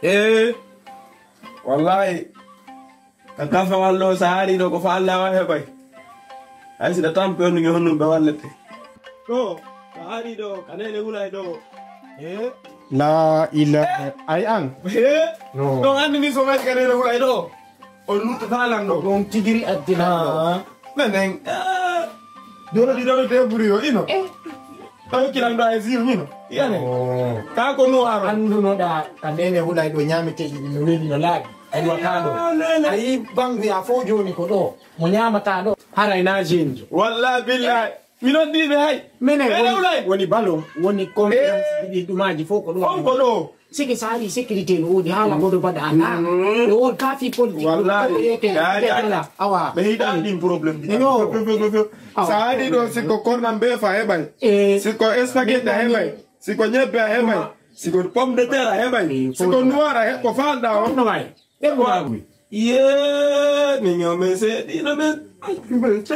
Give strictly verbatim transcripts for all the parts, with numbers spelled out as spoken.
Eh, wallahi, ka kafe wallo sa hari ɗo ko fa Allah wa heɓay. Hay si ɗa tampe on ngi honno ɓe wallete. Ɗo, sa hari ɗo, ka nene wulay ɗo. Eh? La ilaha. Ay an? Eh? No. Ɗon anndi ni so ngaji ka nene wulay ɗo. On luttata lan ɗo. Ɗon tigiri addi lan ɗo. Ah. Menen. Ah. Dole di dole te buri yo ino. Eh. Tawi kilan ɗo ay zir ino. Yane. Oh. Ka ko no aro. Anndunoɗa ka nene hulay ɗo ñaamete ɗiɗi no weli no laaɓi. Ay wata ɗo. Ah, nene. Ayi bangu ya fo joni ko ɗo. Mo ñaamata ɗo. Haray na jenjo. Wallahi billahi. Minon ɗiɓe hay. Menen woni, woni balon, woni conférence ɗiɗi ɗumaji fof ko ɗo. Fof ko ɗo. Sike sari sécurité no woni haala goɗo mbaɗa ala. Mm. No won kafi politique. Wallahi. Ko yete, ya, ya. Ala. Awa. Ɓe hiɗa ɗin problème ɗi. Yo. Few, few, few, few. Awa. Sa ari ɗo, siko kornam be fa heɓay. Eh. Siko espaguette a heɓay. Siko ñebbe a heɓay. Siko pomme de terre a heɓay. Eh, siko noir a heɓ ko falɗa on. No way. Ɓe ɓuraaɓe. Yee, min yo, min seeɗiino men.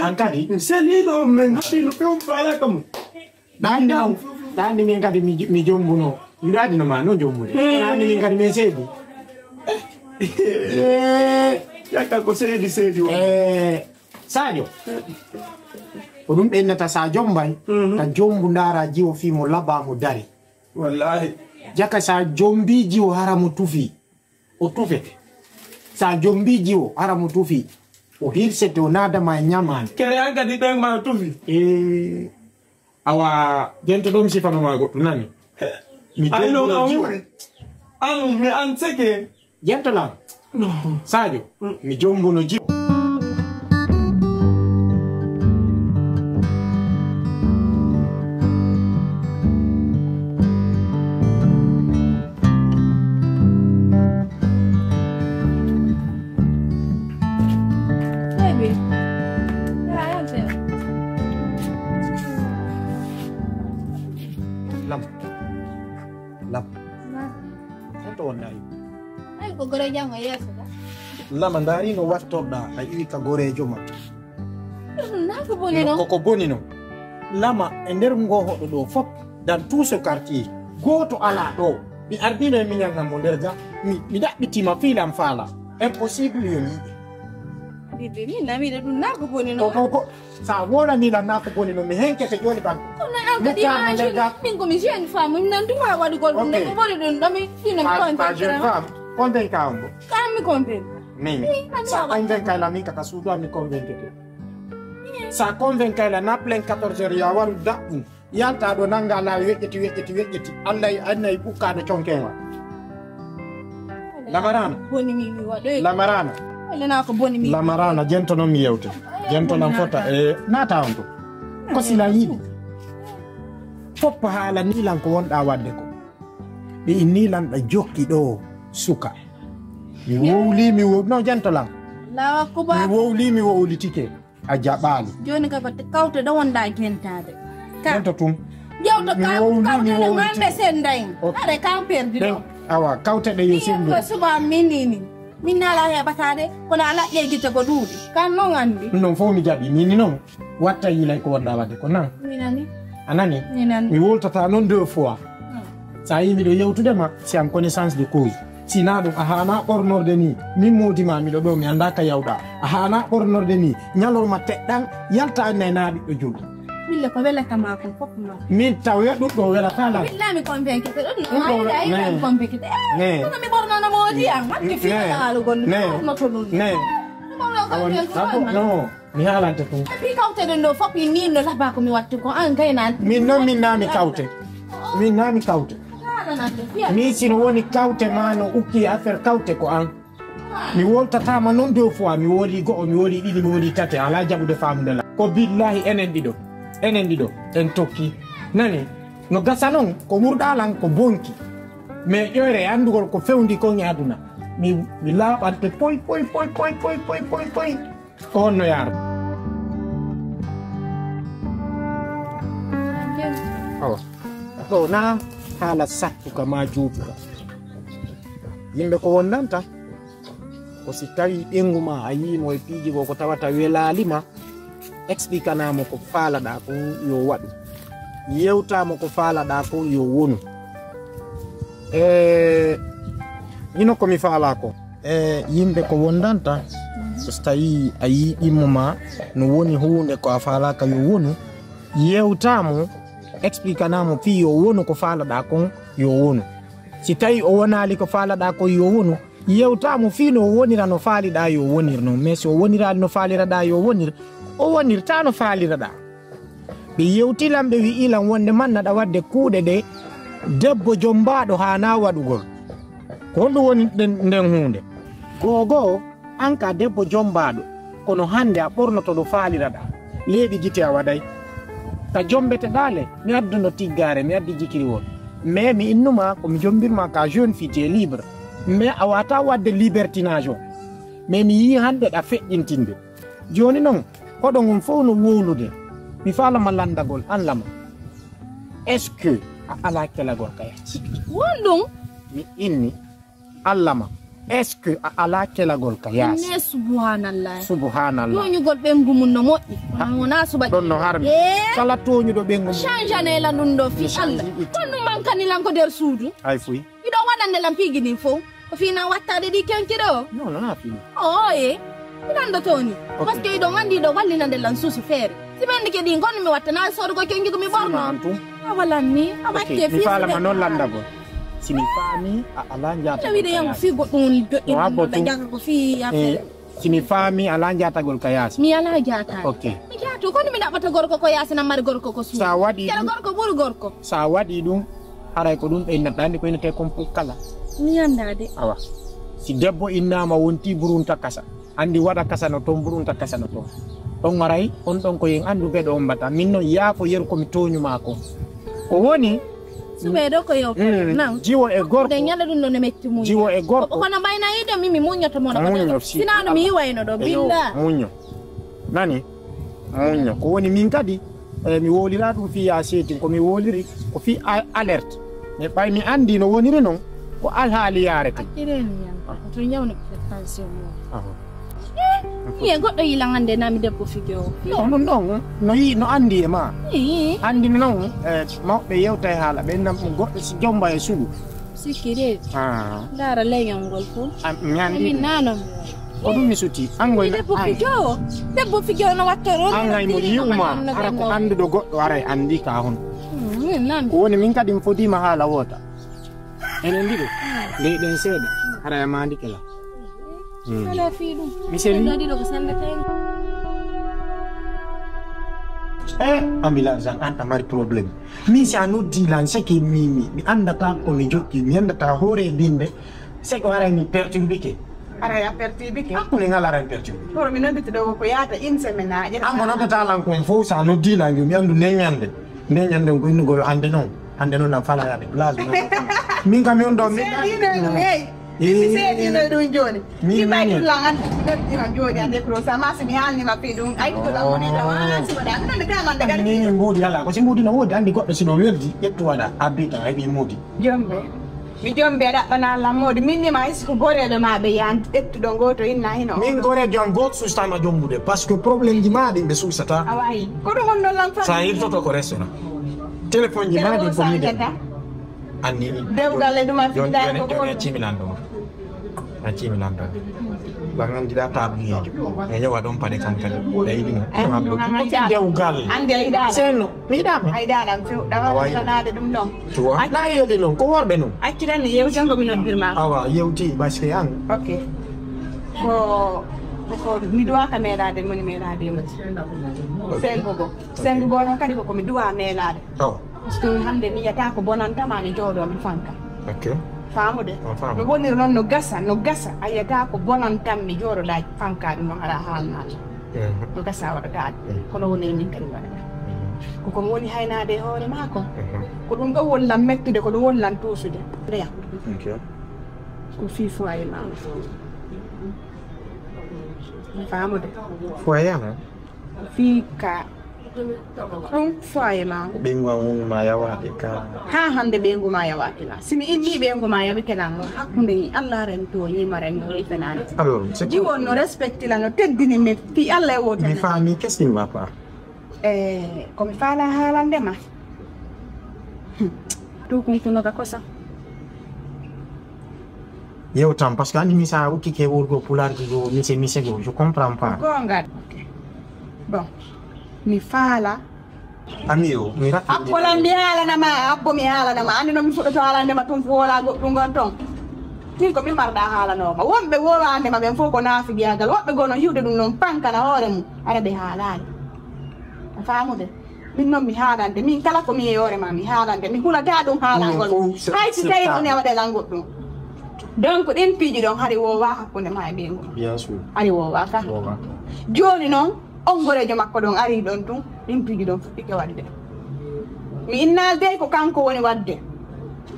An kadi? Min seeɗiino men, haɗiino few faala kam. Ɗaande an, ɗaande min kadi mi, mi jombuno. Mi ɗaadino ma, no jombude. Hmm. Ɗaande min kadi min seedi. Yee. Yakka ko seedi, seedi o. Eh, Sadio. Ko ɗum ɓe innata sa jombay, mhm, ta jombu ndaara jiwo fii mo laba mo dari. Wallahi. Jaka sa jombi jiwo hara mo tufi. O tufete. Sa jombi jiwo, hara mo tufi. O hirsete, o naada ma e ñamaande. Kere an kadi ɓen ma tufi. Eh, awa, jento ɗo mi sifano ma goɗɗo, nani? Mi ay, no, jombuno an jiwo. An, mi an seke. Jento lan. No. Sadio, mm, mi jombuno jiwo. Baby, yeah, I am there. Lam. Lam. Ma. Hoto wonde ayi? Ay, ko gore jango yeeso ka. Lama, ndaari no wattorɗaa, a iwi ka goreejo ma. Naa ko boni non? Ko, ko boni non. Lama, e nder ngoo hoɗo ɗoo fof, dans tout ce quartier, gooto alaa ɗoo. Mi ardiino e miñan an mo nder ga, mi, mi ɗaɓɓitii ma fii lan faala. Impossible yo mi yiɗe. Bibi, min namiɗo ɗum, naa ko boni non? Ko, ko, ko, sa wolanii lan naa ko boni non, mi henkete jooni ɓanto. Kono an kadi, min ko mi jeune femme, mi nan tuma waɗugol ɗum, ok, ko boni ɗum ɗo, mi fino mi convaincre. Jeune femme, convaincre on bo. Ka mi convaincre. Min. Sa convaincre la min kaka suudu an mi convaincre. Sa convaincre la na plein quatorze heures ya waru daɓɓum. Yalta ɗo nanga laawi weƴƴeti, weƴƴeti, weƴƴeti. Allah e annayi ɓukkaɗo conkewa. Lamarana. Boni mi mi waɗoy. Lamarana. Wala na ko boni mi. Lamarana, jento non mi yewte. Jento nan fota e nata on to. Ko sila yiɗi. Foppa haala ni lan ko wonɗa wadde ko. Ɓe inni lan ɗa jokki ɗo suka. Mi wowli, mi wow-, no, jento lan. Allahu akbar. Mi wowli, mi wowlitike. A jaɓaali. Jooni ka ko te-, kawte ɗo wonɗa gentaade. Ka. Jento tun. Jewto mi ka, wowli, kawte mi ɗe wowliti-, ngamɓe sendayi. Ok. Are kan perdi ɗo. Awa, kawte ɗe yo sendu. Ko suba min ni ni. Min nala heɓataade, kono a laƴƴe gite ko ɗuuɗi. Kan non anndi. Ɗum ɗon fof mi jaɓi. Min ni non. Watta yiilay ko wonɗa wadde ko nan. Mi nani. A nani? Mi nani. Mi woltata non deux fois. Hmm. Sa yii miɗo yewtude ma, c'est en connaissance de cause. Si na ɗum, a haana ɓornorde ni. Min moodi ma miɗo ɗo, mi annda ka yawɗa. A haana ɓornorde ni. Ñalorma teɗɗan, yalta anne na ɓiɗɗo julɗo. Bille ko welata ma kon fof non. Min taw ya ɗum ɗo welata lan. Billa mi convaincu ko ɗum. Ɗum ɗo we-, ay, ne. Mi convaincu. Eh, ne. Kono mi ɓornono moodi am. Hatti fi ne. Haalugol. Ne. Mi ɓornoto ɗum. Ne. Mi ɓorno ko awa, convaincu awa, ko non. Mi haalante ɗum. Epi kawte ɗen ɗo fof, min no laba ko mi watti ko an gayna. Min non, min na mi kawte. Min na mi kawte. Min sino woni kawte ma no ukki affaire kawte ko an. Mi woltatama non deux fois, mi woli go'o, mi woli ɗiɗi, mi woli tati, ala jaɓude famude la. Ko billahi enen ɗiɗo, enen ɗiɗo, en tokki. Nani, no gasa non, ko ɓurɗa lan ko bonki. Mais ƴoyre e anndugol ko fewndi kon e aduna. Mi, mi laaɓante poy, poy, poy. Ko honno yaar? Awa. Ɗo na haala sattuka ma juutuka. Yimɓe ko wondanta, ko si tawi ɓengu ma a yii mo e piiji goo ko tawata welaali ma, explique-naa mo ko faalaɗaa kon yo waɗu. Yewtaa mo ko faalaɗaa kon yo wonu. E Hino ko mi faalaa ko. E yimɓe ko wondanta, so tawii a yii ɗimmo maa no woni huunde ko a faalaaka yo wonu, yewtaa mo, explikanaa mo fii yo wonu ko faalaɗaa kon yo wonu. Si tawii o wonaali ko faalaɗaa kon yo wonu, yewtaa mo fii no o wonira no faaliɗaa yo wonir non. Mais si o woniraali no faaliraɗaa yo wonir, o wonirtaa no faaliraɗaa. Ɓe yewti lan, ɓe wi'i lan wonde man naɗa waɗde kuuɗe ɗe debbo jommbaaɗo haanaa waɗugol. Ko honɗum woni ɗen, nden huunde? Gogo, an ka debbo jommbaaɗo, kono hannde a ɓornoto ɗo faaliraɗaa. Leeɓi gite a waɗay. Ka jommbeteɗaa le, mi adduno tiggaare, mi addi jikiriwol. Mais mi innuma ko mi jommbirma ka jeune fille, tu es libre. Mais a waawataa waɗde libertinage on. Mais mi yii hannde ɗa feƴƴintinde. Jooni non, koɗo ngon fow no wowlude. Mi faalaa ma lanndagol, an Lama. Est-ce que a alaa kelagol ka yaasi? Won ɗum? Mi inni, an Lama. Est-ce que a alaa kelagol ka yaasi? Ne, subhanallah. Subhanallah. Tooñugol ɓenngu mum no moƴƴi. Ha, wonaa suɓa ɗon no harmi. Ee? Kala tooñuɗo ɓenngu mum. Changeanee lan ɗum ɗoo fii Allah. Kon ɗum mankani lan ko nder suudu. Hay fuy. Hiɗon waɗande lan piiji ɗin fow. Ko fii nan wattaade ɗi kenki ɗoo? Non, non, non, fini. Oo, ee. Mi lanndotoo ni. Ok. Parce que hiɗon anndi hiɗon wallinande lan suusi feere. Si mi anndike ɗin, kono mi wattanaali soodugol kenki ko mi ɓornoo. Sima an tun. A walan ni, a wakke fii. Ok, mi faalaa ma non lanndagol. Si mi faamii, a alaa njaata. Ina wiide yango fii goɗɗum woni joƴƴinɗo. Wa botu. Janga ko fii affaire. Eh, si mi faamii, alaa njaatagol ka yaasi. Mi alaa jaataade. Ok. Mi jaato, kono mi ɗaɓɓata gorko ko yaasi na mari gorko ko suudu. Sa waɗi ɗum. Kala gorko ɓuri gorko. Sa waɗi ɗum, haray ko ɗum ɓe innata, anndi ko innetee kon pukala. Mi anndaa de. Awa. Si debbo innaama wontii burunta kasa, anndi waɗa kasa no ton, burunta kasa no ton. On aray, on ɗon ko yen anndu beɗo on mbata. Min non yaafo yeru ko mi tooñu maa kon. Ko woni? Suɓee ɗo ko yewtere. Mm. Nan. Jiwo e gorko. Nde ñande ɗum ɗo ne metti mum. Jiwo e gorko. Ko, kono mbayna yiide mi, mi muññoto mo ɗo. Muñño, si. Sinaa no mi yiwayno ɗo, eyo, billa. Muñño. Nani? Muñño. Ko woni min kadi, eh, mi wowliraa ɗum fii yaa seetin. Ko mi wowliri, ko fii a-, alerte. Mais ɓay mi anndi no woniri non, ko alhaali yaarete. Acciree mi yan. Ah. Ko to ñawni ko tension mo. Ah. Eh, mi e goɗɗo yilan hannde naa mi debbo fige o. Non, non, non. No yi-, no anndi e maa. Ii. Anndi non, eh, mawɓe yewta e haala. Ɓe nan goɗɗo si jomba e sugu. Sikki de. Ah. Ndaara leñol ngol fof. Ah, mi anndi. Min naano mi. Ko ɗum mi suti. An ngoy debbo an. Fijo. Debbo fijo no wattoro. An ngay mo yi'uma, ara ko annduɗo goɗɗo, ara e anndi ka hon. Hmm, min nan. Ko woni min kadi mi fodiima haala woota. Enen ɗiɗo. Leyɗen seeɗa. Ara e maandi kala. Hmm. Ala fii ɗum. Mi seli. Ɗo ɗiɗo ko sennetee. Eh, ambulance an, an a mari problème. Min si a noddi lan, seke mi, mi, mi anndataa ko mi jokki, mi anndataa hoore e binde. Seke o aray mi perturbike. Aray a perturbike? Hakkunde ngal aray mi perturbike. Kono mi nodditi ɗo ko yaata une semaine aƴere. An ko noddata lan kon fow sa noddi lan yo mi anndu nde ñande. Nde ñande ko innugol hannde non. Hannde non na fala yaade place. Min kam mi on ɗo mi. Seedino ɗum, hey. Eh. Mi seedino ɗum jooni. Mi, mi ɓay ɗum lan an, mi noddira jooni a décroché. Sama si mi haalni ma fii ɗum, ay ko lan woni ɗo. Ah, si waɗa. Ɗum ɗo kala man daga. Ni mbuuɗi ala. Ko si mbuuɗi no woodi, anndi goɗɗo si ɗo weldi, ƴettu waɗa. Abbi tan, heɓi mbuuɗi. Jombe. Mi jombe ɗaɓɓana lan moodi. Min ni ma hay si ko goreeɓe ma ɓe yan ƴettuɗo gooto inna hino. Min goreejo an gooto sustama jombude. Parce que problème ji ma ɗin ɓe susata. A wayi. Ko ɗum on ɗon lan fa. Sa yiltoto ko restaurant. Téléphone ji ma ɗin ko mi de. Anni. Dewgal e ɗum a fiɗɗaani ko joni, joni a cimilan ɗum. A cimilan ɗum. Ɓan anndiɗaa taabuyeejo. E yowa ɗon paɗe kan kadi. Ɓe yiɗi mo. Eh, ko abbo. Ko fi dewgal. Anndi a yiɗaa. Seno, mi yiɗaa mo. A yiɗaa lan few. Ɗawa. A wayi. Ɗanaade ɗum ɗon. Tu vois? Ay, na yewti non. Ko worɓe non. Accitan ni yewti on ko mi noddiri ma. Awa, yewti, parce que an. Ok. Ko, ko, ko mi duwaaka meelaade, moni meelaade mo. Ok. Sengo go. Sengo go non kadi ko, ko mi duwaa meelaade. Awa. Parce que hannde mi yiyataa ko bonanta ma mi jooɗoo mi fanka. Ok. Faamude? On faamu. No woniri noon no gasa, no gasa. A yiyataa ko bonanta mi jooɗoɗaa fanka ɗum noon alaa haalnaade. Mhm. No gasa waɗataade. Mhm. Kono woniri min kadi waɗata. Mhm. Ko ko mi woni haynaade e hoore maa ko. Mhm. Ko ɗum ɗo woni lan mettude, ko ɗum woni lan tuusude. Ndeya. Ok. Ko fii foyer maa. Faamude? Foyer ma? Fii ka ɗum foyer ma. Ɓeyngu an wonno ma yawaade ka. Haa hannde ɓeyngu ma yawaaki la. Si mi innii ɓeyngu ma yawike lan, hakkunde Allah ren tooñii ma ren no fenaani. Alors, c'est quoi? Jiwon no respecti la, no teddini mi fii Allah e wootere. Mi faami, qu'est-ce qui ne va pas? Eh, ko mi faalaa haalande ma. Hmm. Tukunkuno ka kosa. Yewtan, parce que anndi mi sa ukkike worgo pulaarji go, mise, mise go, je comprends pas. Goonga. Bon, mi faala. Ami o, mi rakki. Appolan mi haalana ma, appo mi haalana ma. Anndi no mi fuɗɗoto haalande ma tun fu wala goɗɗum ngon ton. Min ko min marɗa haalanoo ma. Wonɓe wowande ma ɓen fof ko naafigiyaagal. Woɓɓe goo no hiwde ɗum non pankana hoore mum. Ara ɓe haalaali. A faamude? Min non mi haalante. Min kala ko mi e hoore ma mi haalante. Mi hulataa ɗum haalangol. Hay si tawi ɗum e waɗe lan goɗɗum. Donc ɗin piiji ɗon hari woowaa hakkunde ma e ɓeyngu. Bien sûr. Hari woowaa ka. Woowaa. Jooni non, on goreejo makko ɗon arii ɗon tun, ɗin piiji ɗon fuɗɗike waɗude. Mi innaali dey ko kanko woni waɗde.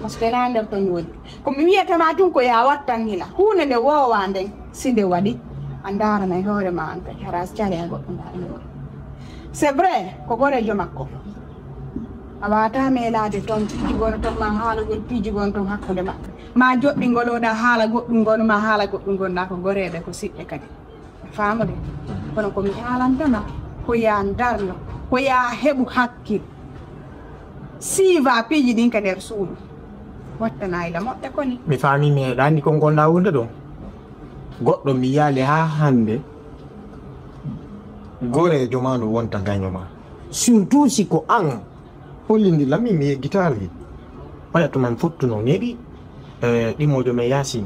Parce que naa nder ton woni. Ko mi wiyata ma tun ko yaa wattan hila. Huunde nde woowaa nden, si nde waɗi, a ndaarana e hoore ma an kadi, hara a si caali a goɗɗo ndaarani ma. C'est vrai, ko goreejo makko. A waawataa meelaade ton, piiji gono ton, ma haalagol piiji gono ton hakkunde maɓɓe. Ma joɗɗingol oɗa haala goɗɗum gono, ma haala goɗɗum gono, na ko goreeɓe, ko siɓɓe kadi. Faamude? Kono ko mi haalanta ma, ko yaa ndarno, ko yaa heɓu hakkil. Siiva piiji ɗin ka nder suudu. Wattanaa ila moƴƴa koni. Mi faami, mi heɗaani ko ngonɗaa wonde ɗon. Goɗɗo mi yaali haa hannde, goreejo ma no wonta gaño ma. Surtout si ko an hollindi lammi, mi yeggitaali. Oya to man fottuno neɗi, eh, ɗimmojo men Yaasin.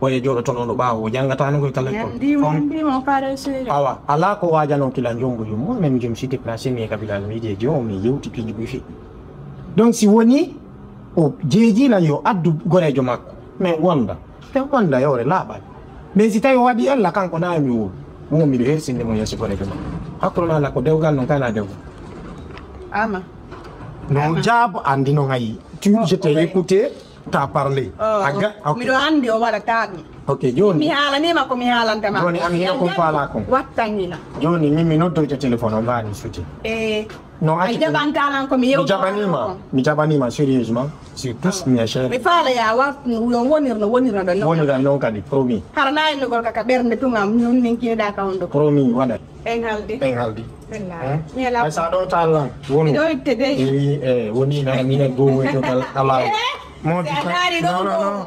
Oya jooɗotono no ɓaawo, o janngataano koy kala ko. Ndimo, ndimo, pare seeɗa. Awa, alaa ko waajanoo kila njombo yummo, même je me suis déplacé, mi e Kabila Media Joe, mi yewti piiji ɗi feƴƴi. Donc, si woni o jeeji lan yo addu goreejo makko, min wonda. Te wonda yewre laaɓal. Mais si tawi o waɗi ella kanko na mi woo. Woo miɗo hersinde mo yeeso goreejo makko. Hakkunde ma la ko dewgal non kana dewgal. Ama. Non, jab andi non ayi. Tu, je t'ai écouté, t'as parlé. Oh, aga, ok. Miɗo andi o waɗata ɗum. Ok, joni. Mi haalani ma ko mi haalanta ma. Joni an hino ko faala kon. Wattan hino. Joni min mi noddoyta téléphone o mbaani suti. Eh. No, a jaɓanta lan ko mi yewti. Mi jaɓanima. Mi jaɓanima, sérieusement. Sur tout, mi a cher. Mi faala ya wa, yo wonir no wonir no ɗon. Wonira non kadi, promis. Hara na innugol ka, ka ɓernde tun am, nun min kiiɗa ka hundo. Promis, waɗa. En haldi. En haldi. Wallahi. Hein? Mi ala. Ay, sa ɗo ta lan, wonu. Ɗo itte dey. Eh, eh, woni na, mina go, woni to kal-, ala. Eh? Mo si a naari ɗo, non, non, non.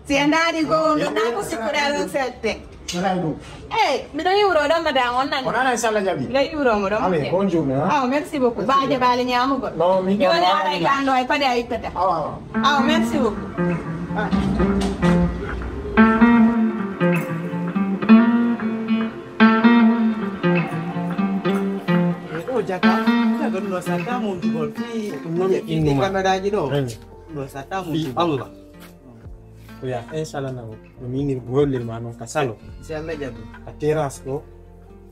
Si a ndaari goonga, naa ko sikkuɗaa ɗon seeɗa. Alaa ɗum. Eh, miɗo yiwroo ɗon, madame, on nani? On nana, inchallah, jaɓi. Miɗo yiwroo mo ɗon. Allez, bonne journée, hein. Aw, merci beaucoup. Ba jaɓaali ñaamugol. Non, mi jooni haray ka no e paɗe a ittata. Awa, awa. Aw, merci beaucoup. Ah. E ɗo jaga, jaga ɗum ɗo santa montugol fii. Ɗum noon mi innuma. Kameraaji ɗo. Eh. Ɗum ɗo santa montugol. Fii Allah. Ko ya, inchallah, na o. No mi ni gollel ma non ka salon. Si Allah jaɓi. Ka terrasse ɗo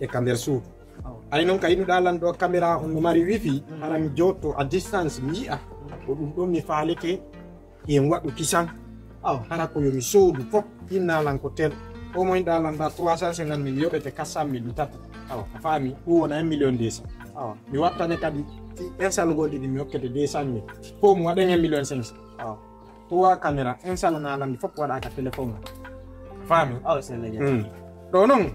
e ka nder suudu. Awa. Ay non ka yiɗuɗaa lan ɗo caméra on no mari wifi, mm, hara mi jotto à distance mi yi'a. Ko ɗum ɗon mi faalike yen waɗu kisan. Awa. Hara ko yo mi soodu fof, inna lan ko tel. Au moins ɗa lan ɗa trois cent cinquante mille yoɓete quatre cent mille mi tata. Awa. A faami? Ɗum wona un million deux cent. Awa. Mi wattane kadi, si inchallah gol ɗiɗi mi hokkete deux cent mille. Fof mi waɗen un million cinq cent. Awa. Trois caméra, inchallah, na landi fof waɗa ka téléphone. Faami? Awa, sella jam. Mm. Ɗo non,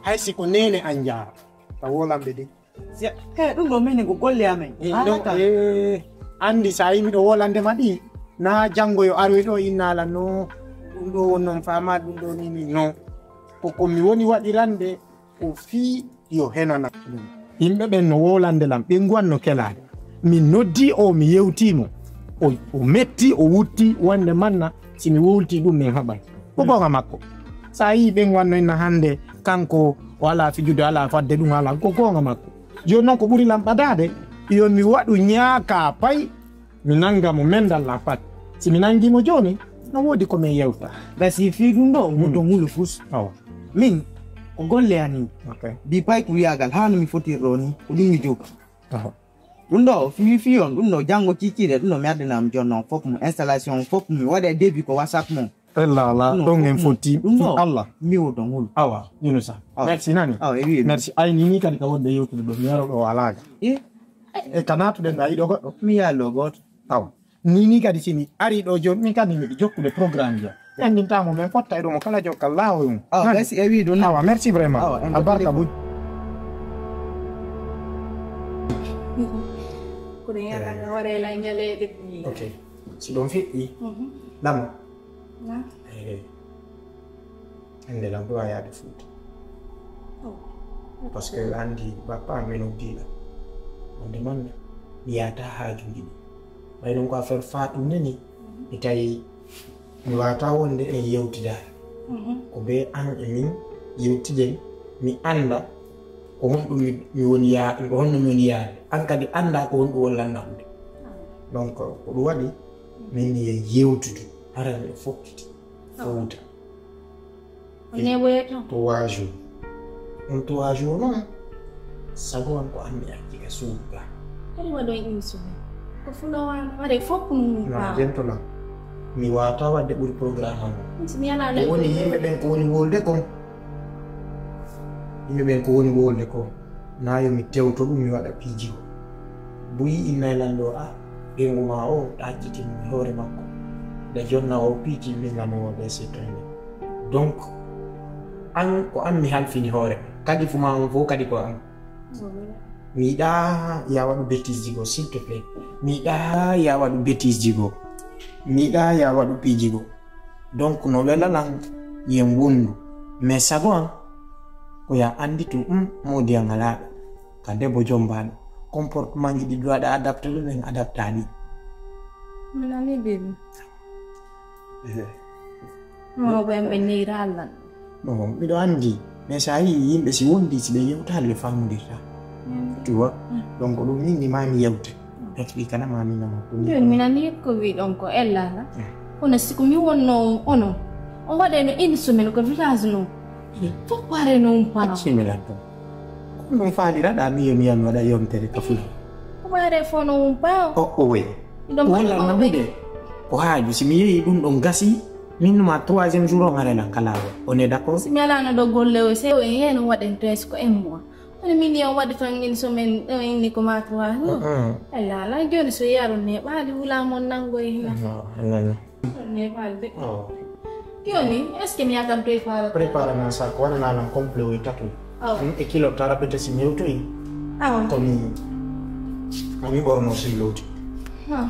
hay si ko nene an jaara, ka wolamɓe ɗin. Si, he, ɗum ɗo menen ko golle amen. Eh, ɗo, eh, andi sa yi miɗo wolande ma ɗi, na janngo yo aroy ɗo inna lan no, ɗum ɗo won non faama, ɗum ɗo ni, ni, non. Ko, ko mi woni waɗirande, ko fii yo henana. Yimɓe ɓen no wolande lan, ɓen nguwan no kelaade. Min noddi o, mi yewti mo. O, o metti, o wutti, wonde manna, si mi wowlti ɗum, min haɓay. Ko goonga makko. Sa yii ɓen wanno inna hannde, kanko o alaa fijude, alaa fadde ɗum, alaa, ko goonga makko. Jooni non ko ɓuri lan ɓadaade, yo mi waɗu ñaaka pay, mi nanga mo mendal la pat. Si mi nangi mo jooni, no woodi ko min yewta. Gasi fii ɗum ɗo, mo to ngulu fus. Awa. Min, ko golle ani. Ok. Bi pay ko wiyagal, haa no mi fotirɗo ni, ko ɗum mi jokki. Awa. Ɗum ɗo, fii fii on, ɗum ɗo, janngo kiikiiɗe, ɗum ɗo mi addana mo jooni non, fof mo installation, fof mi waɗa débit ko WhatsApp mo. Ella ala, ɗum ɗo, ɗon en fof mo. Fotti ɗum ɗo, Allah. Mi woto ngulu. Awa, Yunusa. Awa. Merci nani. Awa, e wi'i. Merci. Ay, ni, ni kadi ka wonde yewtude ɗo, mi yaro ɗo o alaaga. Eh? E ka naatuɗen ɗa yiɗo goɗɗo? Mi yaallo gooto. Awa. Ni, ni kadi si mi ari ɗo jooni, min kadi miɗo jokkude programme ji. Mi anndinta mo, min fotta e ɗo mo kala jokkal laawol mum. Awa, nani? Merci, e wi'i ɗum. Awa, merci vraiment. Awa, en albarka ɗaɓɓiri buy. Ko ɗum yalata hoore la ñaleeɗe. Ok. Si ɗum feƴƴi, mhm, lamo. Na? Eh. Hannde lan ɓe waawi yaade Fuuta. Parce que andi bappa am ɓe noddi lan. Wonde man mi yaata haajuuji ɗi. Ɓay non ko affaire faaɗunde ni, mi tawi mi waawataa wonde en yewtidaali. Ko bee an e min yewtiden, mi annda ko honɗum mi, mi woni yaa-, ko honno mi woni yaade. An kadi annda ko honɗum woni lannahude. Donc, ko ɗum waɗi min ni en yewtudu, hara miɗo fokkiti Fuuta. On neeɓoyee ton? Trois jours. On trois jours non, sago an ko an mi acci ka suudu ka. Hari waɗon insuɓe. Ko fulo waano, waɗe fof ko mum. Non, paawa. Jento lan. Mi waawataa waɗde ɓuri programme an on. Si mi alaa ko woni yimɓe ɓen ko woni wolde kon. Yimɓe ɓen ko woni wolde kon. Naa yo mi tewto ɗum, mi waɗa piiji ko. Buyi innay lan ɗo, ah, ɓeyngu maa o ɗaccitini e hoore makko. Nde jonna o piiji min lan o ɗe settoyde. Donc, an ko an mi halfini hoore. Kadi fu maa on fof kadi ko an. Mi yiɗaa ya waɗu bêtise ji goo, s'il te plaît. Mi yiɗaa ya waɗu bêtise ji goo. Mi yiɗaa ya waɗu piiji goo. Donc, no wela lan yen wondu. Mais sago an, ko ya annditu, um, moodi an alaa ɗo. Ka debbo jombaaɗo. Comportement ji ɗi ɗo waɗa adapté ɗum, en adaptaali. Mi nanii, baby. Ehe. Mawɓe en ɓe neyra Allah. Non, miɗo anndi. Mais so a yii yimɓe si wondi, si ɓe yewtaali, ɓe faamondirtaa. Mm. Tu vois? Mm. Donc, ɗum min ni maa mi yewte. Explique kana maa mi nama ko ni. Jooni mi nanii ko wi'ɗon ko ella la. Mm. Kono si ko mi wonno on onon, on waɗayno une semaine ko village non. Mm. Fof ko arayno on paa. Acci mi lan ton. Ko non faaliraɗaa mi yo mi yami waɗa yontere ka fula. Ko ɓaare fof no on paa. O, o we. Ɗum walla walla na ɓe. Buɗe. Ko haaju si mi yehi ɗum ɗon gasi. Min ma troisième jour on are lan ka laawol. On est d'accord? Si mi alaano ɗo golle o, sew en heen waɗen presque un mois. Kono min yo waɗi tan une semaine, ɗo inni ko ma trois jours. Mm-mm. Ay, la, la, jooni so yaron ne, ɓaali wula mon nango e hina. Non, non, non. Ne, ɓaali de. Oh. Jooni, est-ce que mi yakan prépare? Prépare na sa ko waɗana lan complet o e tatu. Oh. Mm, e kilo tara ɓe tesi mi hewtoyi. Oh. Ko mi, ko mi ɓorno si lowti. Oh.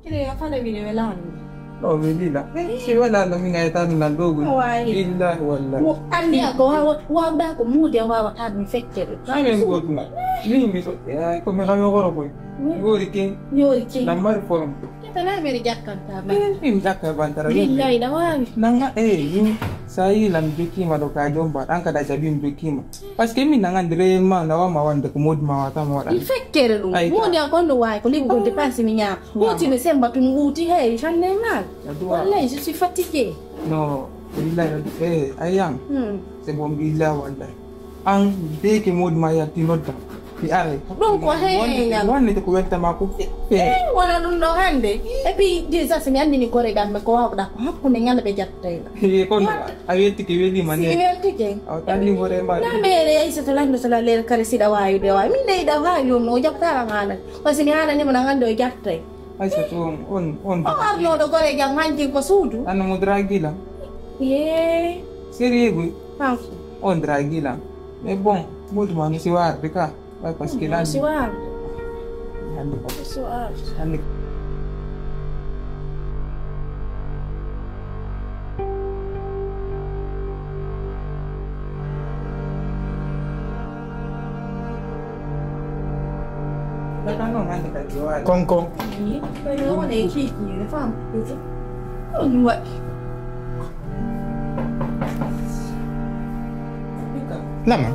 Kile ya fale bile wela ni. No, mi lila. Eh. Si wela no mi ngai tan nan dogo. Wai. Billahi wallahi. Mo andi a ko wa, wa, wa da ko mudi a wa wa ta mi fekkere. Kame ngotu. Ni mi so, ya ko mi hawo goro boy. Ni. Yori kin. Yori kin. Na mari forum. Kita na meri jakkanta ba. Eh, mi jakka bantara. Billahi da wa. Nanga, eh, ni. Sai lan biki ma do ka jomba. An ka da jabi biki ma. Parce que min nangande réellement na wama wonde ko moodi ma wata mo waɗa. Il fekkere ɗum. Ay, moodi an kon no waawi ko liɓugol dépense mi ñaama. Ñaama. Woti mi semba tun wuti hey, j'en ai mal. Wallahi, je suis fatiguée. No, billahi, eh, ayam. Hmm. C'est bon, billahi, wallahi. An, dès que moodi ma yalti nodda. Mi aray. Ɗum ko hey, ñaama. Wonde ko welta ma ko. Eh, wona ɗum ɗo hannde. Et puis, déjà, si mi anndini koreeɓe am, ko waawɗa ko hakkunde ñalawma ɓe jattayla. Eh, kono. A weltike, welima ne. Si weltike. A tandi hoore ma. Na mere Aysata lanndo sala leer kare siɗa waawi de waawi. Min de iɗa waawi on, o jaɓtaama haala. Parce que mi haalani mo na hannde o jaɓtay. Aysata on, on, on. O arnooɗo gore jam hanjin ko suudu. Anna mo dragila. Yee. Sérieux guy. Kanko. On dragila. Mais bon, moodi ma mi si waarde ka. Waaw, parce que lan si waaw. Hannde ko si waaw. Hannde. Konko. Lama.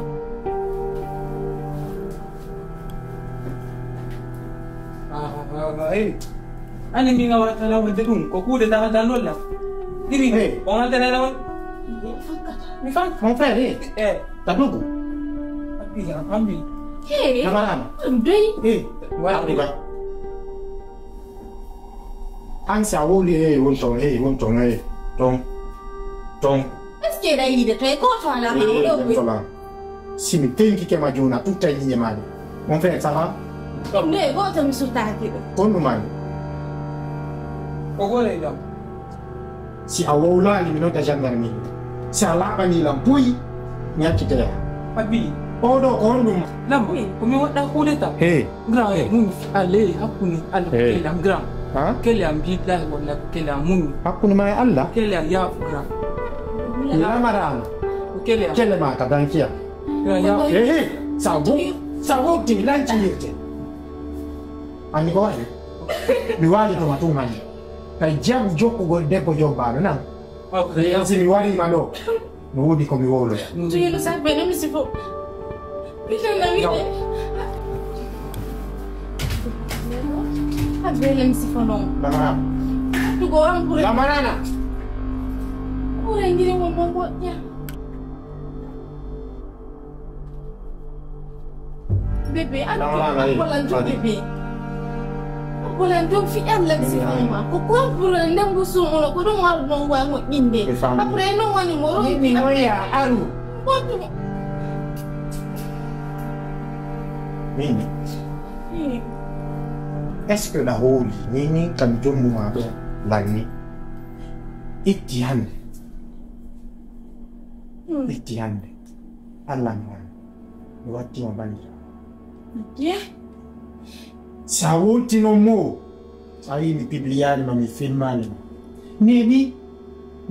Ah, ah, ah, eh. Ani mi nga wata la wonde ɗum, ko kuuɗe tawata lolla. Ɗiɗi, eh, on altana la won. Mi fan. Mon frère, eh. Eh. Tadugu. Abi, abi. Hey. Kamarana. Doy. Eh. Wa. Afrika. An si a wowli, hey, won ton, hey, won ton, hey, ton, ton. Est-ce que ɗa yiide to e gooto alaa? Hey, won ton. Si mi tenkike ma jooni, a tutta e ƴiƴe maa ɗe. Mon frère, ça va? Ɗum de, gooto mi suttaaki ɗum. Kon ɗum ani. Ko gore ɗam. Si a wowlaali, mi nodda gendarmerie. Si a laaɓanii lan buy, mi accitee. Abi. Oo ɗoo ko honɗum? Lambo, ko mi waɗɗa coup d'état. Hey. Grand, hey. Mun fi ale, hakkunde, ala, hey. Lam grand. Ha? Kele am, billahi, wallahi, kele am, mun. Hakkunde ma e Allah? Kele am, ya, grand. Lamara am. Kele am. Kele ma ka danki am. Ya, ya. Ehe, sa wo-, sa wowti mi lancinirte. Anndi ko waɗi? Mi waali to ma tun hannde. Kay jam jokkugol debbo jombaaɗo nan. Ok. Yan si mi warii ma ɗo, no woodi ko mi wowloya. Tuyelo sa bele mi sifo. Bele na mi de. A bele mi sifo non. Lamara. Tugo am kure. Lamarana. Kure ngiri mo mo mo ya. Bébé, a Lamarana, eh, bolan jom, bébé. Bolan jom fi Allah mi si fama. Ko ko problème dem bu sumo ko dum war non wa mo inde. Après non wani mo ro mi mo ya aru. Botu. Mimi. Hmm. Est-ce que la holi ni ni kan jommu ma do lanni? Itti hande. Hmm. Itti hande. Allah mi wani. Mi watti ma banndiraawo. Ye? Sa wowtino mo, sa yi mi pibliyaali ma, mi filmaali ma. Ni ni,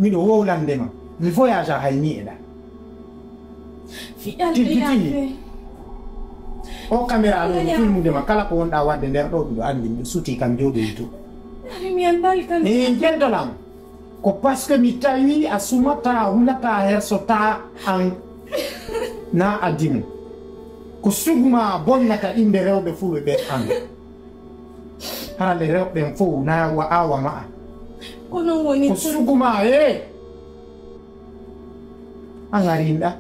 miɗo wowlande ma. Mi voyage hay ni e ɗa. Fi Yalla. Tiggiti. Yalla. O caméra ɗo, mi filmude ma. Kala ko wonɗa wadde nder ɗo, miɗo anndi, miɗo suti kam jooɗoyi to. Ari mi anndali kan. Ni jentolam. Ko parce que mi tawi a sumata, a hulata, a hersotaa an na a dimo. Ko sugu ma a bonnata innde rewɓe fulɓe ɓe an. Hara le rewɓe ɓen fow na wa awa ma'a. Ko non woni. Ko sugu ma, eh. An arinɗa.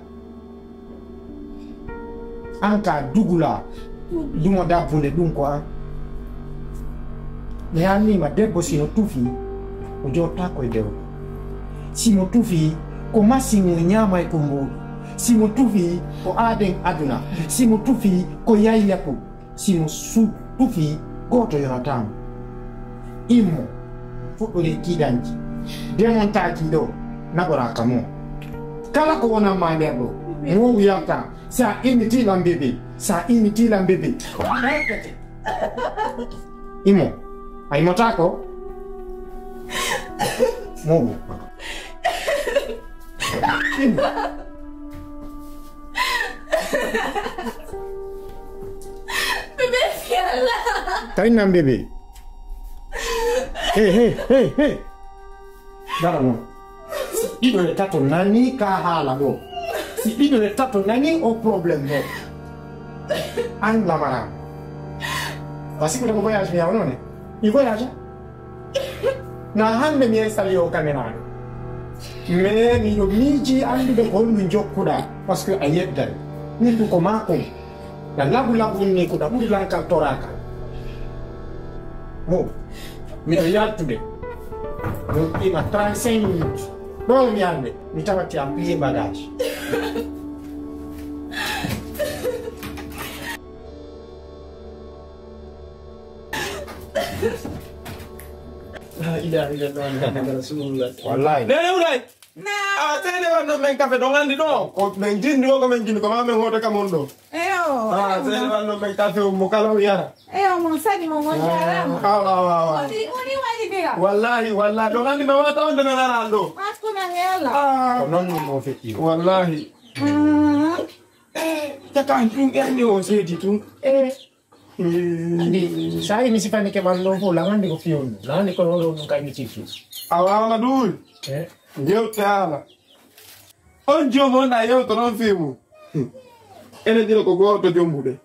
An ka dugula. Dumo dabbunde ɗum ko an. Mi haalnima debbo si no tufi, o jotta koye dewbo. Si mo tufi, ko masin o ñaamay ko mbuuɗu. Si mo tufi, ko aaden aduna. Si mo tufi, ko yayyaku. Si mo su-, tufi, gooto yonataa mo. Immo, fuɗɗoree kiidanji. Demontaaki ɗo, naɓoraa ka mo. Kala ko wonan ma nder ɗo, mo wiyanta, sa immitii lan bebe, sa immitii lan bebe. Immo, a immotaako? Mo. Immo. Bébé, fi Allah. Tawi nan bébé. Hey, hey, hey, hey. Dara non. Si ɗiɗo e tato nani ka haala ɗo. Si ɗiɗo e tato nani o problème ɗo. An lamara. Parce que ko voyage mi yaw non. Mi voyage. Na hannde mi installé o caméra ɗo. Mais miɗo miiji anndude ko honɗum jokkuɗaa, parce que a yedday. Min ɗum ko maa kon. Na labu labu ni ko ɗa ɓuri lankal toraaka. Mo, miɗo yaltude. Mi hokkima trente-cinq minutes. Ɗo mi hannde, mi tawati am plié bagage. La ilaha illallah, Muhammadu Rasulullah. Wallahi. Nene Wulay. Naam. Ah, tene wan non men kafe ɗon anndi ɗo. Ko men jindi o, ko men jindi, ko ma men hoto kam on ɗo. Eyo. Ah, tene wan non men kafe o mo kala o yara. Eyo, mon sadi mo, mon jarama. Ah, wa, wa, wa. Woni, woni waɗi bira. Wallahi, wallahi. Ɗon anndi ma wata on dana nana ɗo. Hakkunde e Allah. Ah. Ko non mo feƴƴi. Wallahi. Ah. Eh, takan ɗum ɓerni o seedi tun. Eh. Andi, sa yi mi sifani ke ɓanno fof, lamandi ko fiyon ɗum. Lamandi ko ɗo ɗum kay mi cifti. Awa, Amadou. Eh? Jewte haala. On joom on a yewto noon fii mum. Enen ɗiɗo ko gooto jombuɗen.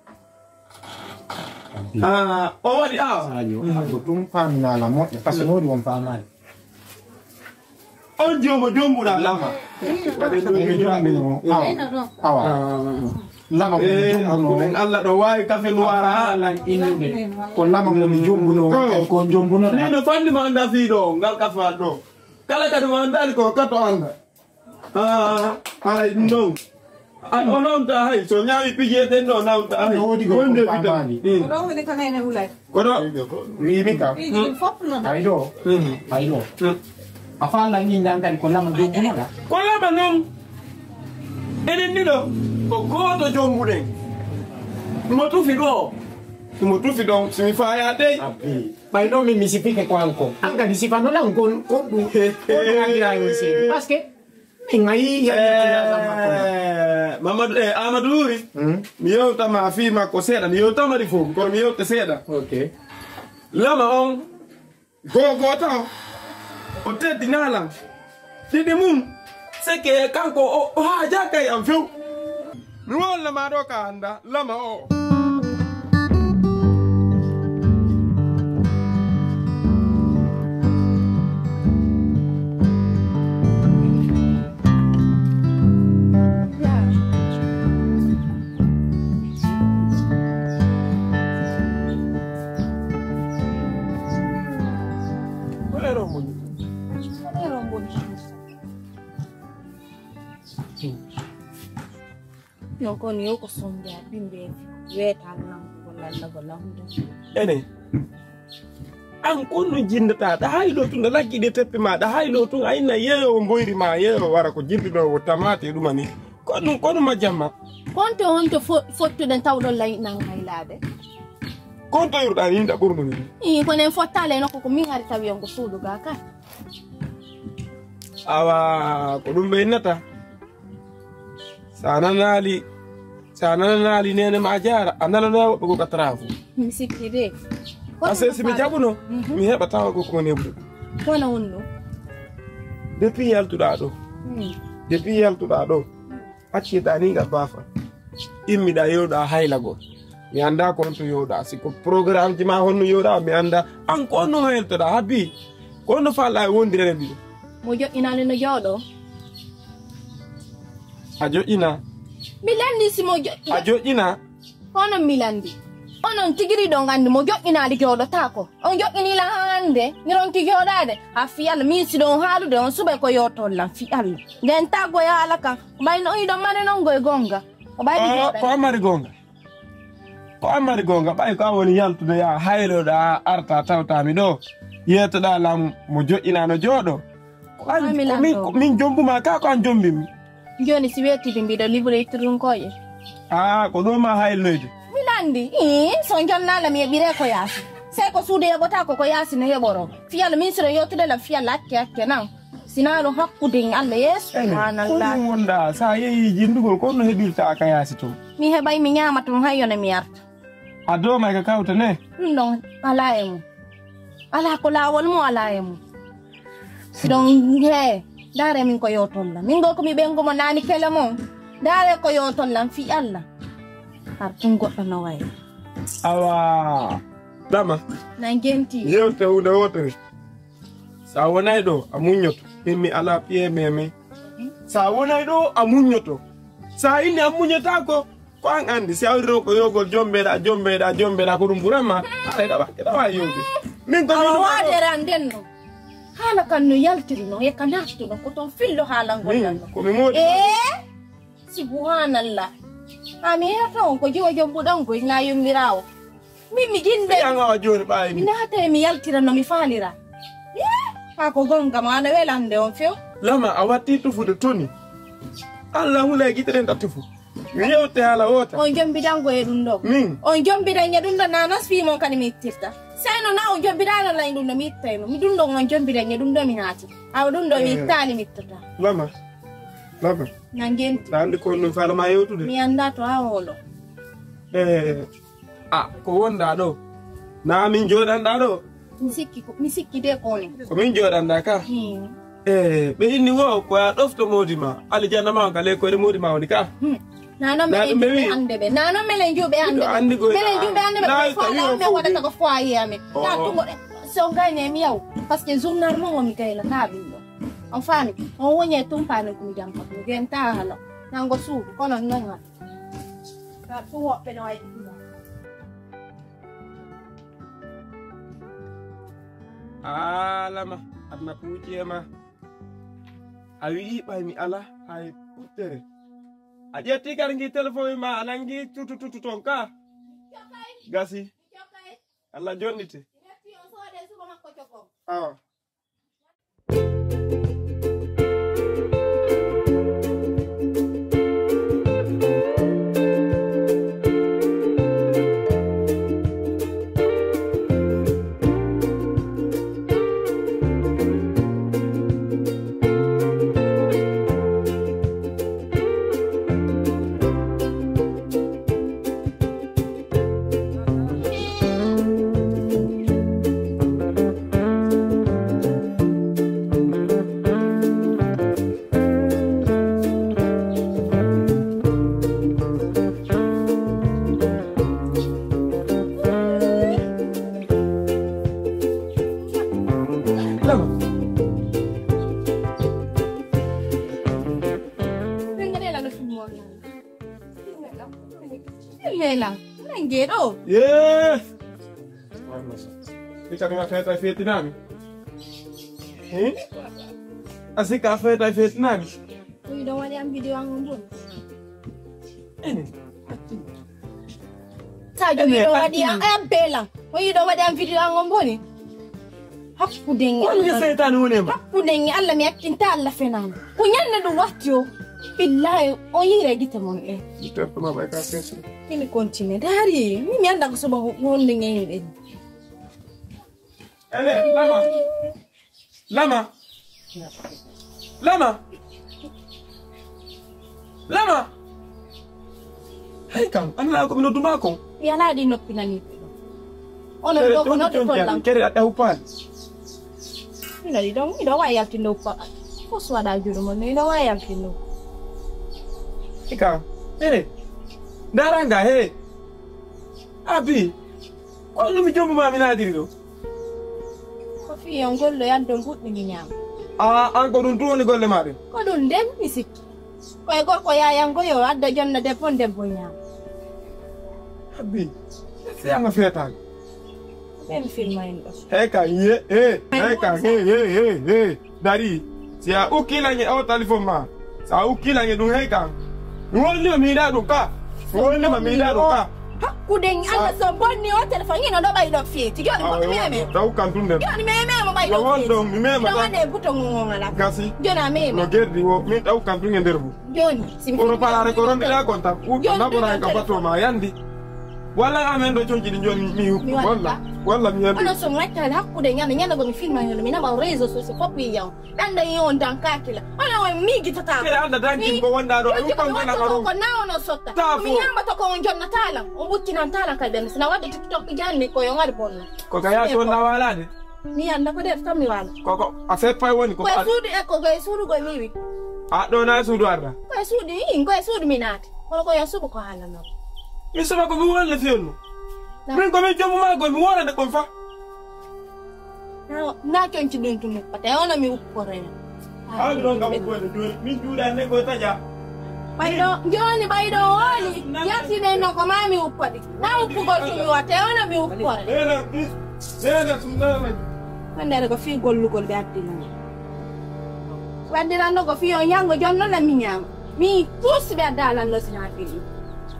Ah, o waɗi awa. Sadio, ko ɗum faaminaa la moƴƴa, parce que no woodi won faamaani. On joomo jombuɗaa lama. Ɓe jombuno. Awa. Awa. Lama ko jombuno. Ɗum en Allah ɗo waawi kafe no wara. Alan innude. Ko lama ko mi jombuno. Ko jombuno. Ni no fanni ma anda fii ɗo, ngal kafa ɗo. Kala kadi ma andani ko kato anda. Ah, ay, ɗum ɗon. An o nawta hay, so ñaawi pijeeten ɗo nawta hay. No woodi ko wonde ko fitan. Faamaani. Mm. Ko ɗo woni ko nene Wulay. Ko ɗo. Wiimi kam. Wiimi ɗum fof noon. Hay ɗo. Mm. Hay ɗo. Mm. A faalaa ñinnde an kadi ko lama jombunoɗaa? Ko lama noon. Enen ɗiɗo ko gooto jombuɗen. Mo tufi ɗo. Mo tufi ɗon, si mi faayaa dey. Abbi. Ɓay ɗoo min mi sifike ko an ko. An kadi sifano lan kon, kon ɗum, kon ɗum andiraa yo seeɗa. Parce que min a yii yaɓɓirtinaa lan makko. Eh, Mamadou, eh, Amadou Wuri. Hmm? Mi yewtama fii makko seeɗa. Mi yewtama ɗi fof, kono mi yewta seeɗa. Ok. Lama on, googoo taw. O teddinaa lan. Ɗiɗi mum, seke kanko o, o haajaa kay an few. Mi wolna ma ɗo ka annda, lama o. Ko heure on woni? Ko heure on woni? Yo kon yo ko sonde a bimbe weetal nan ko lalla ko lamdo. Ene. An kon no jindata, da haylo tun da laggi de teppe ma, da haylo tun a inna yeyo mboyri ma, yeyo wara ko jinduɗo wo tamate ɗuma ni. Ko ɗum, ko ɗum a jamma. Konto honto fo-, fottuɗen tawɗon layi nan haylaade? Konto yurɗa ni da ɓurɗum ni. Ii, kono en fottaale nokku ko min ari tawi on ko suudu ga ka. Awa, ko ɗum ɓe innata. Sa nanaali, sa nanaali nene ma jaara, a nanana woɓɓe ko ka trafu. Mi sikki de. Parce que si mi jaɓuno, mhm, mi heɓa tawa ko kone ɓuri. Kono wonno. Depuis yaltuɗa ɗo. Hmm. Depuis yaltuɗa ɗo. Accirɗa ni nga baafa. Immiɗa yewɗa haylagol. Mi annda ko honto yewɗa. Si ko programme ji ma honno yewɗa, mi annda. An ko honno weltoɗa. Habbi, ko honno falɗa e wondirere ɗiɗo? Mo joƴƴinaali no jooɗo. A joƴƴina? Mi lanni si mo joƴƴina. A joƴƴina? Kono mi landi. Onon tigiri ɗon anndi mo joƴƴinaali jooɗotaako. On joƴƴinii lan haa hannde, mi ronki jooɗaade. Haa fii Alla, min si ɗon haalude on suɓe ko yootol lan fii Alla. Nden taggo e haala kan, ko ɓay no on hiɗon mari non goy gonga. Ko ɓay mi jooɗaade. Ko an mari gonga. Ko an mari gonga, ɓay ko an woni yaltude yaa hayloɗa arta tawta mi ɗo. Yeetoɗa lan mo joƴƴinaa no jooɗo. Ko an, ko min, ko min jombuma ka, ko an jombimi. Jooni si weetidi mbiɗo libre ittirɗum koye. Aa, ko ɗo ma haylnoyde. Mi landi, ii, so jonnala mi heɓire ko yaasi. Sey ko suudu heɓota ko, ko yaasi no heɓoro. Fiyal min siro yewtude lan fiyal akke akke nan. Sinaa ɗum hakkude en Alla Yeesu. Ene, subhanallah. Ko ɗum wonɗa, sa yehi jindugol, ko no heɓirta ka yaasi to? Mi heɓay mi ñaama tun hay yone mi arta. A dooma e ka kawta ne? Ɗum ɗon alaa e mum. Alaa ko laawol mum alaa e mum. Si ɗon hee, ndaare min ko yewtol lan. Min goo ko mi ɓengu mo naani kele mon. Ndaare ko yewtol lan fii Alla. Har tun goɗɗo no wayi. Awa, ɗama. Na ngenti. Yewte huunde wootere. Sa wonay ɗo, a muññoto. Min mi alaa piye meme. Sa wonay ɗo, a muññoto. Sa inni a muññotaako, ko an anndi, si a wari ɗo ko yogol jombeɗa, jombeɗa, jombeɗa, ko ɗum ɓuran ma. Haɗa ɗaɓa, ɗaɓa yewde. Min ko awa min waadere an nden no. Haala kan no yaltiri no, e ka naatuɗo no, ko ton fillo haalangol min, lan no. Ko mi moodi. Ee? Subhanallah. Ha mi heto on ko jiwo jom buɗan goy na yummiraawo. Min mi jinde. Yan awa jooni ɓaayi mi. Mi naata e mi yaltira no mi faalira. Ee? Ha ko gonga ma ana welande on few. Lama a watti tufude toni. Allah hula e gitere nda tufu. Mi yewte haala wota. On jombidango e ɗum ɗo. Min? On jombidan e ɗum ɗo na nas fii mon kadi mi ittirta. Seyno na on jombidaano lan ɗum ɗo mi ittayno. Mi ɗum ɗo on jombidan e ɗum ɗo mi naati. Awa ɗum ɗo mi ittaali mi ittata. Lama. Lama. Na ngenti. Na andi ko ɗum faala ma yewtude. Mi anda to a hoolo. Eh, a, ko wonda ɗo? Na min joɗanɗa ɗo? Mi sikki ko, mi sikki de ko woni. Ko min joɗanɗa ka? Hmm. Eh, ɓe inni wo, ko a ɗofto moodi ma. Alijanna ma on ka ley koyɗe moodi ma woni ka? Hmm. Na non minen juɓe hande ɓe. Na non minen juɓe hande ɓe. Andi ko minen juɓe hande ɓe. Ko fo ala men waɗata ko foyer amen. Na tungo so gayne mi yaw. Parce que journal mo mi gayna ka ɗum ɗo. On faami? On woni e tumpaani ko mi jampa. Mi genta hala. Nango suudu, kono non ha. Ka tu woɓɓe no ay. Alama, aduna puuci e ma. A wi'i ɓay mi ala hay ɓuttere. A ƴetti kadi ngi téléphone ma, a nangi tutu tutu ton ka. Gasi. Allah jonnite. Awa. Mela, nange ɗo. Yee! Ita ɗum a feta fetinami. Hin? A sikka a feta fetinami. Ko yiɗo waɗi am video an on bon. Ene. Sadio, mi yiɗo waɗi am, am pelan. Ko yiɗo waɗi am video an on boni. Hakkude nge. Wonde seytaane woni e ma. Hakkude nge Allah, mi yakkinta Allah fenaani. Ko ñande ɗum watti o. Billahi, o yiire gite mon ɗe. Gite ko ma bay ka sensu. Kini continue. Dari, mi mi anda ko soba wonde nge yimɓe. Ele, lama. Lama. Lama. Lama. Hey kam, an la ko mi nodduma kon. Yala ɗi noppi nani. Onon ɗo ko nodde kollam. Kere a ɗaw paal. Miɗo ɗi ɗon, miɗo wawi yaltinde uppa. Ko suwaɗa juuɗe mon, miɗo wawi yaltinde uppa. Ika, ere. Daranga, he. Abi. Ko ɗum mi jombo ma mi naadiri ɗo. Ko fii on gollo yaddo mbuɗɗi mi ñaama. A, an ko ɗum tun woni golle ma ɗen? Ko ɗum nden mi sikki. Ko e gorko yaayango yo adda jonna debbo, debbo ñaama. Habbi, seyanga feetaani. Ɓen filma en ɗo. Hey ka, ye, hey, hey ka, hey, hey, hey, hey. Dari, si a ukki lange o telefon ma. Si a ukki lange ɗum hey ka. Mi wonni ma mi yiɗa ɗum ka. Mi wonni ma mi yiɗa ɗum ka. Hakkude en Allah so bonni o telefon ino ɗo ɓay ɗon feeti. Joni mo mi meme. Taw kan tun den. Joni mi meme mo ɓay ɗon feeti. Won ɗon mi meme. Ino wonde buto ngon ala. Gasi. Joni a meme. No gerdi wo min taw kan tun e nder bu. Joni, si mi kono faalare ko ronɗiɗa kon tan, naɓoran ka bato ma yandi. Walla amen ɗo conci ɗi joni mi walla, walla mi yandi. Onon so wattale hakkude ñande, ñande go mi filma ñande, mi naɓa réseau social fof mi yiya on. Ɗanda yi on dan kakila. Onon on miijitata. Kere anda dankin ko wonɗa ɗo, e ukkan ko nanga ɗo. Ko na onon sotta. Mi ñamata ko on jonnata lan, on ɓuttinanta lan kay ɓen. Sina wadde TikTok janni ko yo ngal bonna. Ko ka yaa sonna waalade. Mi annda ko nder tan mi waala. Koko, a seppay woni ko. Koye suudu e ko koye suudu koye wiwi. A ɗo na e suudu arda. Koye suudu, ii, koye suudu mi naati. Kono koye suudu ko haalano. Mi suma ko mi wonle fiyonno. Min ko min jomu ma ko mi wonande kon fa. Na, na conci ɗum tun ko te ono mi uppore. Hawdi ɗon kam ko joni min juuɗande ko taƴa. Ɓayɗo, joni ɓayɗo woni, yaltinen non ko maa mi uppa ɗi. Na uppugol tun mi watte, ono mi uppore. Nena, nena, nena, nena. Wonde ko fii gollugol ɓe addinan. Ɓe addinan no ko fii on ñanngo jonno na mi ñaama. Mi puus ɓe adda lan no sina fii.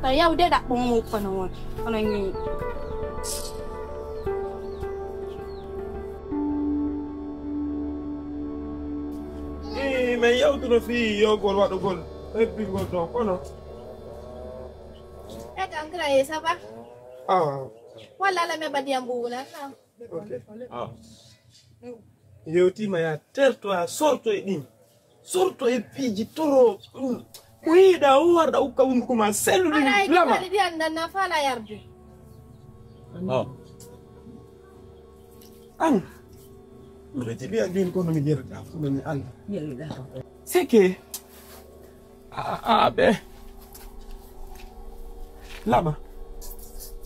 Taw yawde ɗaɓɓo mo uppa no won. Ono ñii. Ii, men yawtuno fii yogol waɗugol hebbingol ɗo, kono. E kan kira ye, ça va? Ah. Walla ala me badiyan buwuna, non? Ok. Ah. Yewtima ya terto a sorto e ɗin. Sorto e piiji toro. Mm. Ko yiɗa o warɗa ukka wun kuma sellude lama. Ala ay ɗi anda na fala yarde. Ah. An. Mbiɗa jiɗi a joni kono mi yerda. Kono mi anda. C'est que a, a, a, ɓe. Lama.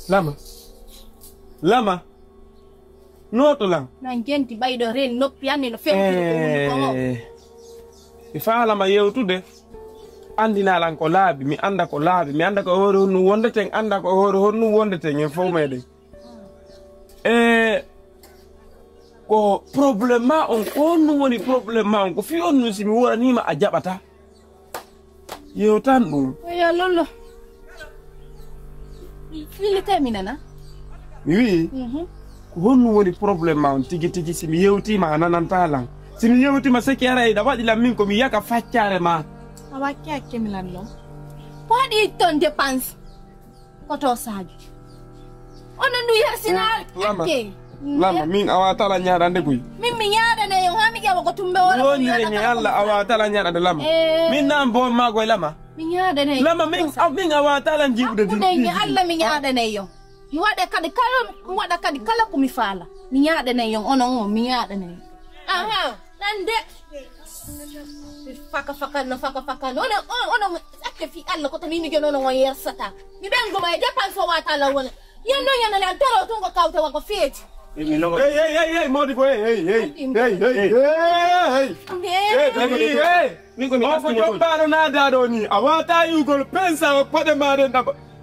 Lama. Lama. Nooto lan. Nan jenti ɓayɗo ren noppi anni no fewtiri ko woni ko o. Eh, mi faalama yewtude. Andina lan ko laabi, mi anda ko laabi, mi anda ko e hoore honnu wondeten, anda ko e hoore honnu wondeten en fow meɗen. E ko problème ma on, ko honɗum woni problème ma on? Ko fii honɗum si mi woranima a jaɓata? Yewtan ɗum. Yo lollo. Fillite mi nana. Mi wi'i, mhm, ko honɗum woni problème ma on tigi tigi si mi yewtima a nananta lan? Si mi yewtima seki ara iɗa waɗi lan min ko mi yaka faccare ma. A wakki hakke mi lan non. Ko waɗi ton dépense? Koto Sadio. Onon ɗum yersinaali. Lama. Akke. Lama, min a waatala ñaaɗande koy. Min mi ñaaɗanay on, haa mi ƴeewa ko tumbe wala ko wiyata. Wonire ñe Allah a waatala ñaaɗande lama. Eh. Min naan boon maa koy lama. Mi ñaaɗanay. Lama, min, a, min a waatala jiiɓude din. Hakkunde ñe Allah mi ñaaɗanay on. Mi waɗa kadi kala, mi waɗa kadi kala ko mi faala. Mi ñaaɗanay on, onon on, mi ñaaɗanay on. Aha. Nande. Faka faka no faka faka no. Ono, ono, ono, akke fi Allah ko to mi mi jono no yersata. Mi ɓen goma e dépense o wata la wona. Yenno yenno lan toro tun ko kawta wa ko feeti. Hey, hey, hey, hey, Modi boy, hey, hey. Hey, hey, hey, hey. Hey, hey, hey. Min ko mi o ko jombaaro na daɗo ni. A wata yugol pensa o koɗe maɗen ɗaɓa.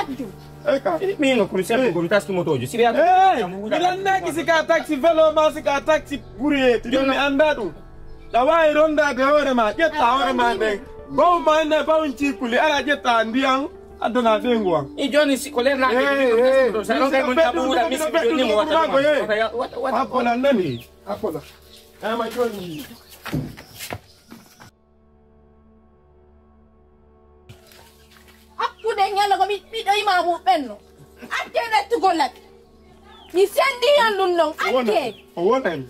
Addu. Eka. Miino ko mi serti ko mi taski motoojo. Si ɓe addu. Eh, mi lannaaki si ka taxi vélo ma si ka taxi ɓuri e. Tigi mi annda ɗum. Ɗa waawi rondaade hoore ma, ƴetta hoore ma nden. Baw ma ene baw cikkuli, ara ƴetta ndiyam, addana ɓeyngu am. I jooni si ko leer naaki, eh, eh, sa ɗon kay mon jaɓu wuura, mi si jooni mo wata ɗum. Wata, wata, wata. Appola nani? Appola. Ama jooni. Hakkunde ñalla ko mi, miɗo ima mo ɓenno. Acce ɓettugol laɓi. Mi sendi on ɗum ɗon. Acce. O wonani.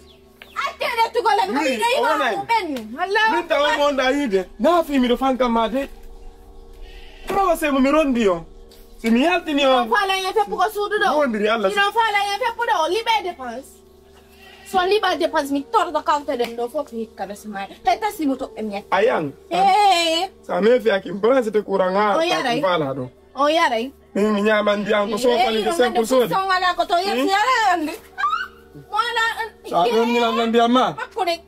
Acce ɓettugol laɓi ko miɗo ima mo ɓenno. Allah. Min tawa mo wonda yiide. Na fi miɗo fanka ma de. Procès mo mi rondi on. Si mi yaltini on. Miɗo faala en feppugo suudu ɗo. Wondiri Allah. Miɗo faala en feppude o liɓe dépense. So liɓa dépense mi torto kawte ɗen ɗo fof hikka ɓe sumaade. Te tasi mo toɓɓe mi yetta. Ayan. Eh. Sa me fi akim branche te courant nga. O yaray. Fala ɗo. O yaray. Min mi ñaman ndiyam ko so kali ko sen ko sodi. Songala ko to yesi yara andi. Wala. Sa ɗon ni lan ndiyam ma. Hakkude.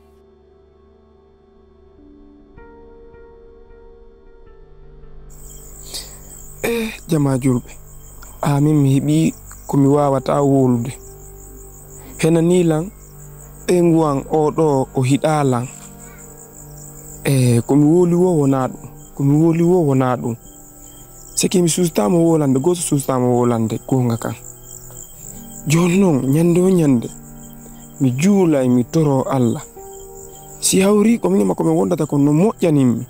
Eh, jamaa julɓe, haa min mi heɓii ko mi waawataa wowlude. Henanii lan, ɓeyngu an oo ɗoo o hiɗaa lan. Eh, ko mi wowli woo wonaa ɗun, ko mi wowli woo wonaa ɗun. Seke mi suusataama wowlande, gooto suusataama wowlande goonga kan. Jooni non, ñande woo ñande, mi juulay, mi toroo Alla. Si hawrii ko min e makko min wondata kon no moƴƴanin mi,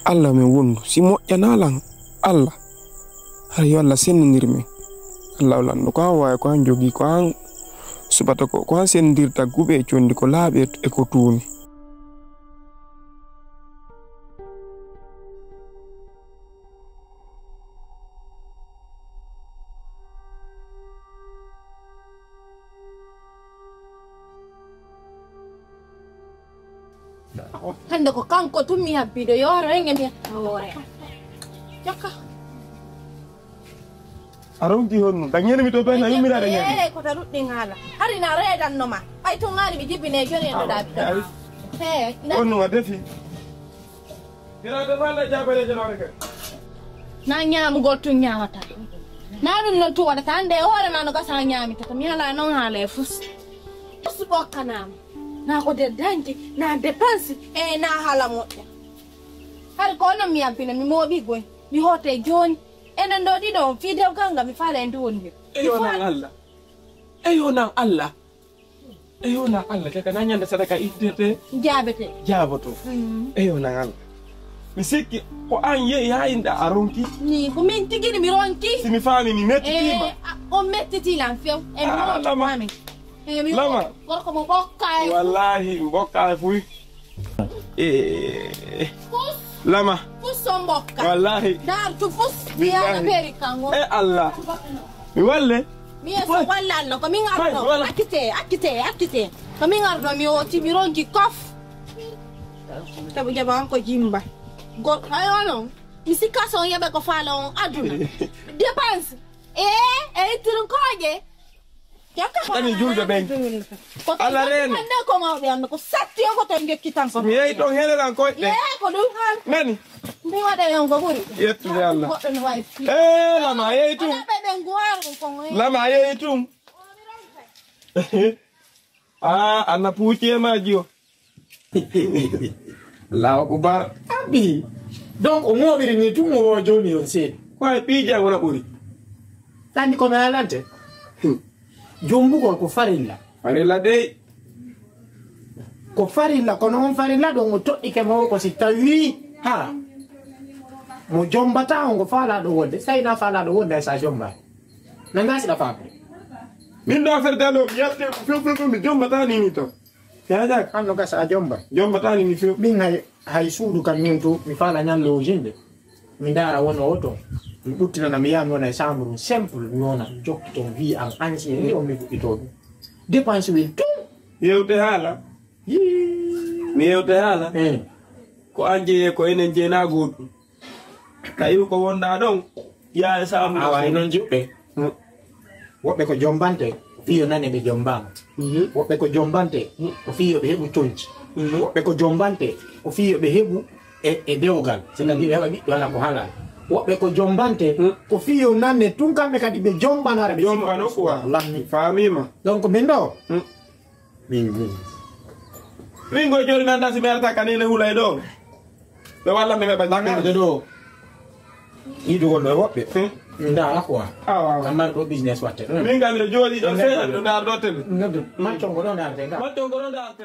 Alla yo min wondu. Si moƴƴanaa lan, Alla, hara yo Alla senndindir min. Alla o lanndo ko an waawi, ko an jogii, ko an suɓata ko, ko an senndirta guɓe e conndi, ko laaɓi e, e ko tuuni. Hannde ko kanko tun mi habbiiɗo, yo horo en e mi yetta hoore am. Jokka. A ronki honno? Dañere mi to to na yummiraade ñande. Eh, ko ta ruɗɗin haala. Hari na reedanno ma. Ɓay tun ŋaari mi jibbine joni en ɗo ɗaaɓi ɗo. He, na. Honno a defi? Ina ɗo ma na jaabere janaare kadi. Na ñaamugol tun ñaamata. Na ɗun non tun waɗata. Hannde e hoore ma no gasa a ñaamitata. Mi haala non haala e fus. Fus ɓokkanaama. Na ko nder dañde, na dépense, e na haala moƴƴa. Hari ko onon mi yabbina, mi mooɓii goy. Mi hootay jooni. Enen ɗoo ɗiɗo on, fii dewgal ngal, mi faala e ndu woni. Eyo nan Allah. Eyo nan Allah. Eyo nan Allah. Kaka na ñande sadaka ittete. Jaabete. Jaaboto. Mm. Eyo nan Allah. Mi sikki ko an yehi haa inɗa a ronki. Ni, ko min tigi ni mi ronki. Si mi faami, mi mettitima. Eh, a, on mettitii lan few. E mi Ah, ronki lama. Faami. Eh, mi Lama. Gorko mo ɓokkaay. Wallahi, mi ɓokkaay fuy. Eh. Fus. Lama. Fus on mbokka. Wallahi. Daar tu fus. Billahi. Yana peri kango. Eh, Allah. Mi walle. Mi yeso Fay. Walla Allah. Ko min Fay, arno. Walla. Akkite, akkite, akkite. Ko min arno mi oti mi ronki kof. Tabu jaba on ko jimba. Go ayo non. Mi sikka son yebe ko fala on aduna. Dépense. Eh, eh, tirun koje. Tani julɓe ɓen. Ko Allah reeni. Hannde ko mawɓe am ko satti o ko to jokki tan ko. Mi yehi ɗon helelan koyɗe. Yehi ko ɗum han. Nani? Mi waɗa yon ko ɓuri. Yettude Allah. Goɗɗo no wawi. Eh, lama yehi tun. Ɓe ɓen guwaru ko ngoy. Lama yehi tun. Ah, anna puuci e maaji o. Allahu akbar. Abi. Donc, o mooɓiri ni tun o wo jooni on seeɗi. Ko ay piiji ay wona ɓuri. Tandi ko mi haalante. Hmm. Jombugol ko farilla. Farilla dey. Ko farilla, kono on farilla ɗon o toɗɗike mo ko si tawi, ha, mo jombata on ko faalaaɗo wonde, so tawi na faalaaɗo wonde, ay sa jombaani. Nanga si ɗa faamu. Min ɗo affaire dalo, mi yalte ko few, few, few, mi jombata ni ni tan. Yaajaaka? An no gasa a jomba. Jombata ni ni few. Min hay, hay suudu kam min to, mi faala ñallo o jinde. Mi ndaara won o to. Mi ɓuttinana, mi yaha mi wona e chambre simple, mi wona, mi jokki ton vie am entier, ni on mi fuɗɗitoo ɗum. Dépense wil tout. Yewte haala. Yii. Mi yewte haala. Eh. Ko an jeyee, ko enen jeynaa goɗɗum. Tawi ko wonɗaa ɗon, yaa e chambre. Awa, e non jiɓɓe. Hmm. Woɓɓe ko jombante. Fii yo nane ɓe jombaama. Mhm. Woɓɓe ko jombante, ko fii yo ɓe heɓu conci. Mhm. Woɓɓe ko jombante, ko fii yo ɓe heɓu e, e dewgal. C'est-à-dire, ɓe heɓa ɓiɗɗo, ala ko halal. Woɓɓe ko jombante, ko fii yo nane tun kamɓe kadi ɓe jombana ɓe jombano quoi. Wallahi. Faamima. Donc, min ɗo, min, min. Min ko joni mi anndaa si mi arata ka ni ne hulay ɗo. Ɓe walla mi heɓa ɓangare ɗo. Yiɗugol ɗo e woɓɓe. Hmm. Ndaara quoi. Ah, waaw. Amma ɗo business watte. Min kam miɗo jooɗi ɗo seeɗa ɗo ndaar ɗo tele. Macco ngo ɗo ndaarte nga. Macco ngo ɗo ndaarte.